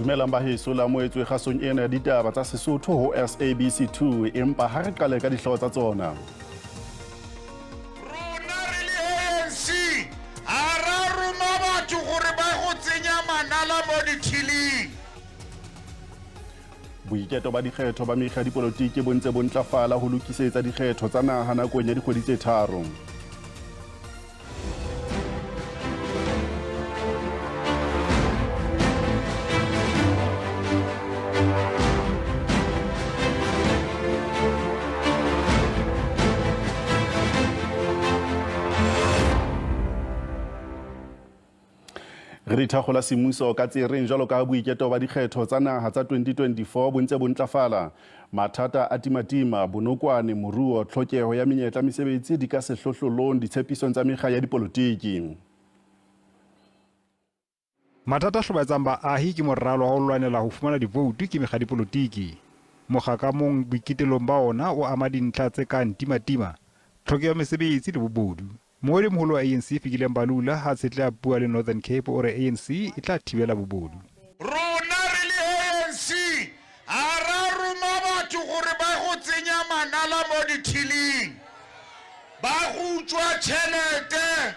Dumelang baheso la moetswe kgasong ena ya ditaba tsa Sesotho ho SABC 2, empa ha re qale ka dihlooho tsa tsona. Rona re le ANC ha ra roma batho gore ba go tsenya manala mo dithiling. Boiketo ba dikgetho ba mekga ya dipolotiki bo ntse bo ntlafala ho lokisetsa dikgetho tsa naha nakong ya dikgwedi tse tharo. Re dithakgola semmuso ka tsereng jwalo ka boiketo ba dikgetho tsa naha tsa 2024 bo ntse bo ntlafala. Mathata a timatima, bonokwane, moruo, tlhokeho ya menyetla mesebetsi di ka sehlohlolong ditshepisong tsa mekga ya dipolotiki. Mathata a hlobaetsang baahi ke moralo wa ho lwanela ho fumana divoutu ke mekga dipolotiki. Mokga ka mong boiketelong ba ona o ama dintlha tse kang timatima, tlhokeho ya mesebetsi le bobodu. Mongodi-moholo wa ANC Fikile Mbalula ha tshetleha puwa le Northern Cape o re ANC e tla thibela bobodu. Rona re le ANC ha ra roma batho gore ba go tsenya manala mo dithiling, ba go utswa tšhelete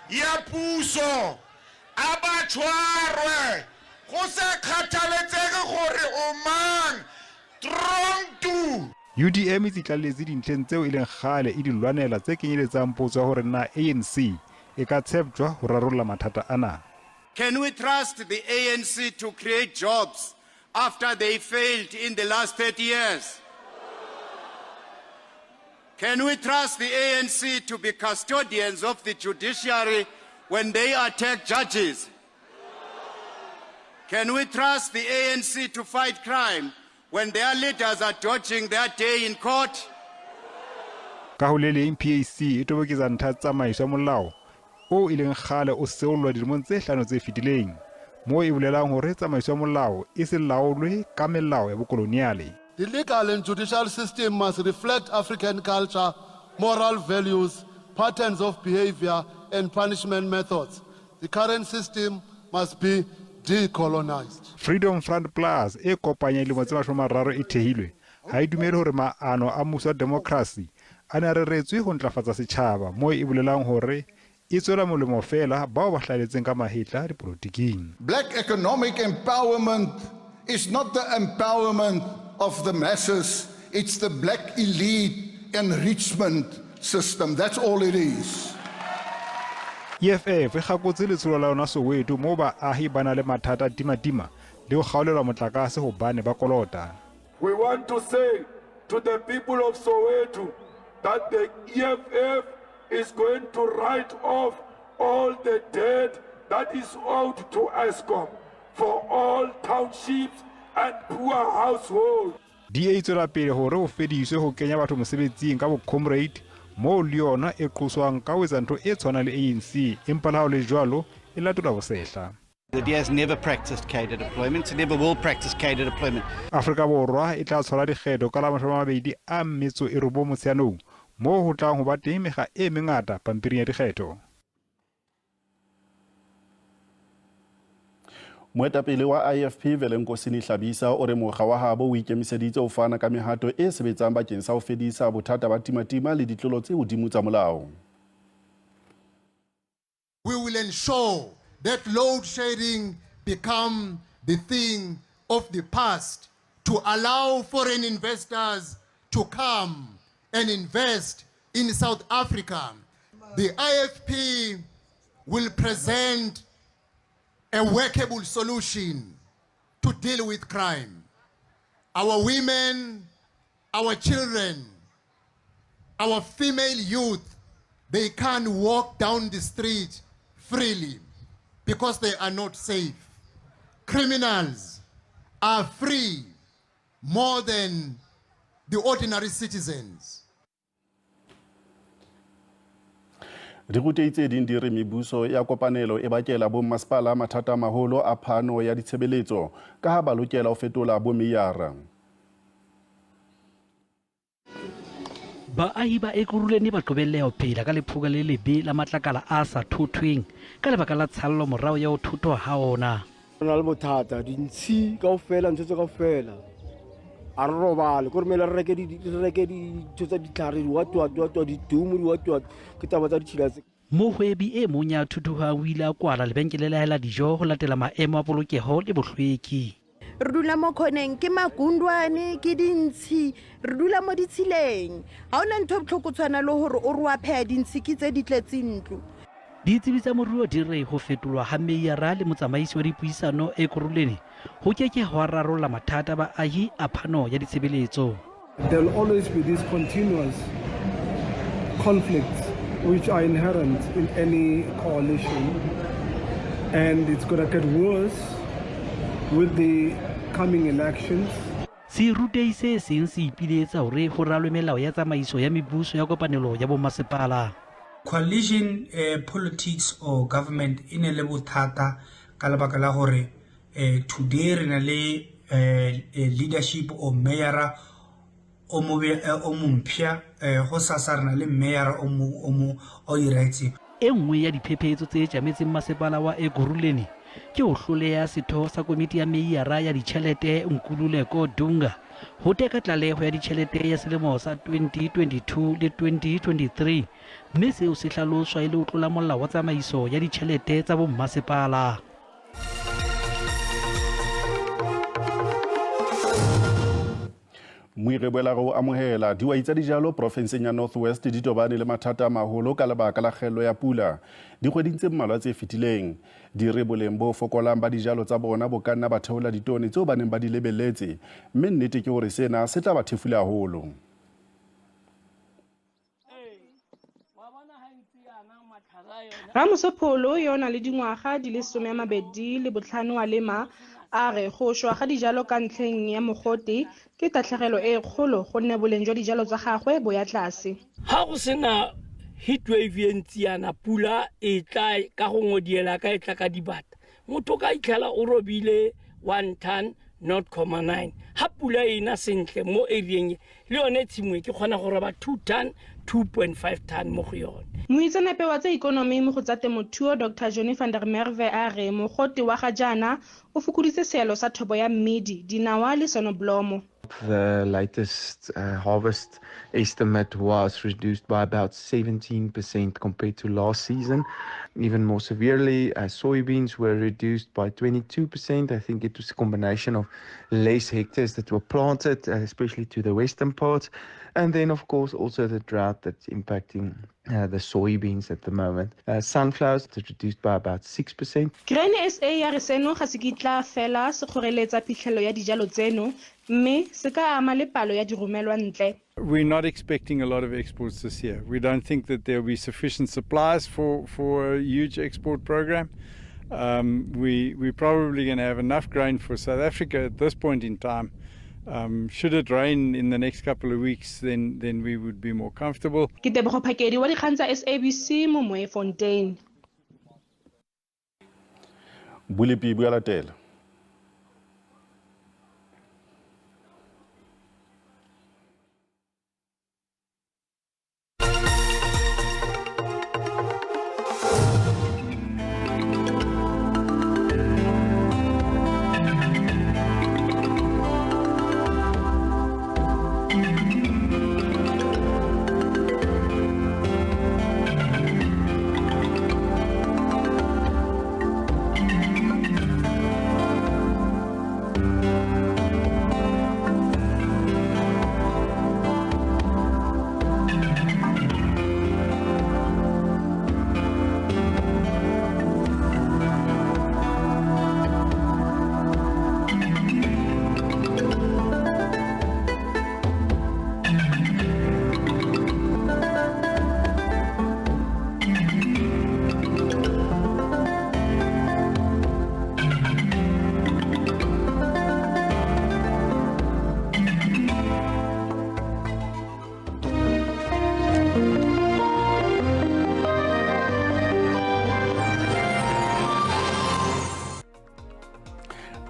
ya puso, a ba tshwarwe go sa kgathaletsege gore o mang. Strong to. UDM e tsitlalletse dintlheng tseo e leng kgale e di lwanela tse kenyeletsang potso ya hore na ANC e ka tsheptjwa ho rarolla mathata ana. Can we trust the ANC to create jobs after they failed in the last 30 years? Can we trust the ANC to be custodians of the judiciary when they attack judges? Can we trust the ANC to fight crime when their leaders are dodging their day in court? Ka ho le leng, PAC e toboketsa ntlha tsamaiso ya molao oo e leng kgale o seollwa dilemong tse hlano tse fetileng, moo e bolelang hore tsamaiso ya molao e se laolwe ka melao ya bokoloniale. The legal and judicial system must reflect African culture, moral values, patterns of behavior and punishment methods. The current system must be decolonized. Freedom Front Plus e kopanya dilemo tse 30 e thehilwe, ha e dumele hore maano a mmuso wa demokrasi a ne a reretswe ho ntlafatsa setjhaba moo e bolelang hore e tswela molemo feela bao ba hlaheletseng ka mahetla dipolotiking. Black economic empowerment is not the empowerment of the masses, it's the black elite enrichment system. That's all it is. EFF e kgakotse letsholo la yona Soweto moo baahi ba na le mathata a timatima le ho kgaolelwa motlakase hobane ba kolota. We want to say to the people of Soweto that the EFF is going to write off all the debt that is owed to Eskom for all townships and poor households. DA e tswela pele hore ho fediswe ho kenya batho mosebetsing ka bo-comrade moo le yona e qoswang ka ho etsa ntho e tshwanang le ANC empa le ha ho le jwalo e latola bosehla. The DA has never practiced cadre deployment, it never will practice cadre deployment. Afrika Borwa e tla tshwara dikgetho ka la 29 Motsheanong moo ho tlang ho ba teng mekga e mengata pampiring ya dikgetho. Moetapele wa IFP Velenkosini Hlabisa o re mokga wa habo o ikemiseditse ho fana ka mehato e sebetsang bakeng sa ho fedisa bothata ba timatima le ditlolo tse hodimo tsa molao. We will ensure that load shedding become the thing of the past to allow foreign investors to come and invest in South Africa. The IFP will present a workable solution to deal with crime. Our women, our children, our female youth, they can't walk down the street freely because they are not safe. Criminals are free more than the ordinary citizens. Dirutei tse ding di re mebuso ya kopanelo e bakela bommasepala mathata a maholo a phano ya ditshebeletso ka ha ba lokela ho fetola bomeyara. Baahi ba Ekurhuleni ba qobelleha ho phela ka lephoka le lebe la matlakala a sa thothweng ka lebaka la tshallo morao ya ho thothwa ha ona. Re na le bothata dintshi kaofela ntho tse kaofela a re robale ko re mele re reke re reke dintho tsa ditlhare diwatwatwatwa ditumo diwatwat ke taba tsa ditšhila tse. Mohwebi e mong ya thuthuhang o ile a kwala lebenkele la hae la dijo ho latela maemo a polokeho le bohlweki. Re dula mo khoneng ke makundwane ke dintshi re dula mo ditshileng ga ona ntho e botlhoko tshwana le gore o re wa pheya dintshi ke tse di tletseng ntlo. Ditsebi tsa moruo di re ho fetolwa ha meyara le motsamaisi wa dipuisano Ekurhuleni ho ke ke hwa rarolla mathata a baahi a phano ya ditshebeletso. There will always be these continuous conflicts which are inherent in any coalition, and it's going to get worse with the coming elections. Serutehi se seng se ipiletsa hore ho ralwe melao ya tsamaiso ya mebuso ya kopanelo ya bomasepala. Coalition politics or government e ne le bothata ka lebaka la gore today re na le leadership or mayor o mobe o mompsha go sasa re na le mayor o mo o mo o diretse. E nngwe ya diphephetso tse tjametseng masepala wa Ekurhuleni ke ho hloleha setho sa komiti ya meiyara ya ditjhelete Nkululeko Dunga ho teka tlaleho ya ditjhelete ya selemo sa 2022 le 2023 mme seo se hlaloswa e le ho tlola molao wa tsamaiso ya ditjhelete tsa bommasepala. Moire boela re o amohela. Dihwai tsa dijalo porofenseng ya North West di tobane le mathata a maholo ka lebaka la kgaello ya pula dikgweding tse mmalwa tse fetileng. Di re boleng bo fokolang ba dijalo tsa bona bo ka nna ba theola ditone tseo ba neng ba di lebelletse, mme nnete ke hore sena se tla ba thefula haholo. Ramoso Pholo yo o nang le dingwaga di le 25 wa Lema a re go šwa ga dijalo ka ntlheng ya mogote ke tatlhegelo e kgolo gonne boleng jwa dijalo tsa gagwe bo ya tlase. Ga go sena heat wave e ntsi yana, pula e tla ka go ngodiela ka e tla ka dibata, motho o ka itlhela o robile 1 ton 0,9. Ga pula e na sentle mo areeng e, le yone tshimo e ke kgona go roba 2 ton 2.5 ton mo go yone. Moitseanape wa tsa ikonomi mo go tsa temothuo Doctor Johnny van der Merwe a re mogote wa ga jaana o fokoditse seelo sa thobo ya mmidi, dinawa le sonoblomo. The latest harvest estimate was reduced by about 17% compared to last season. Even more severely, soybeans were reduced by 22%. I think it was a combination of less hectares that were planted, especially to the western parts. And then, of course, also the drought that's impacting the soybeans at the moment. Sunflowers reduced by about 6%. Grain SA ya re seno ga se kitla fela se kgoreletsa phitlhelelo ya dijalo tseno mme se ka ama le palo ya diromelwa ntle. We're not expecting a lot of exports this year. We don't think that there will be sufficient supplies for a huge export program. We're probably going to have enough grain for South Africa at this point in time. Should it rain in the next couple of weeks, then we would be more comfortable. Ke Tebogo Phakedi wa dikgang tsa SABC mo Mooifontein. Bolepi bo a latela.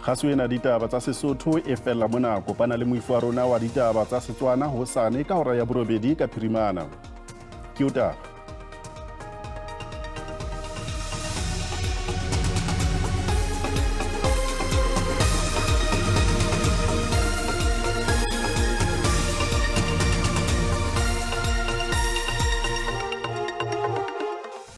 Kgaso ena ditaba tsa Sesotho e fella mona. Kopana le moifo wa rona wa ditaba tsa Setswana hosane ka hora ya 8 ka phirimana. Ke o taba.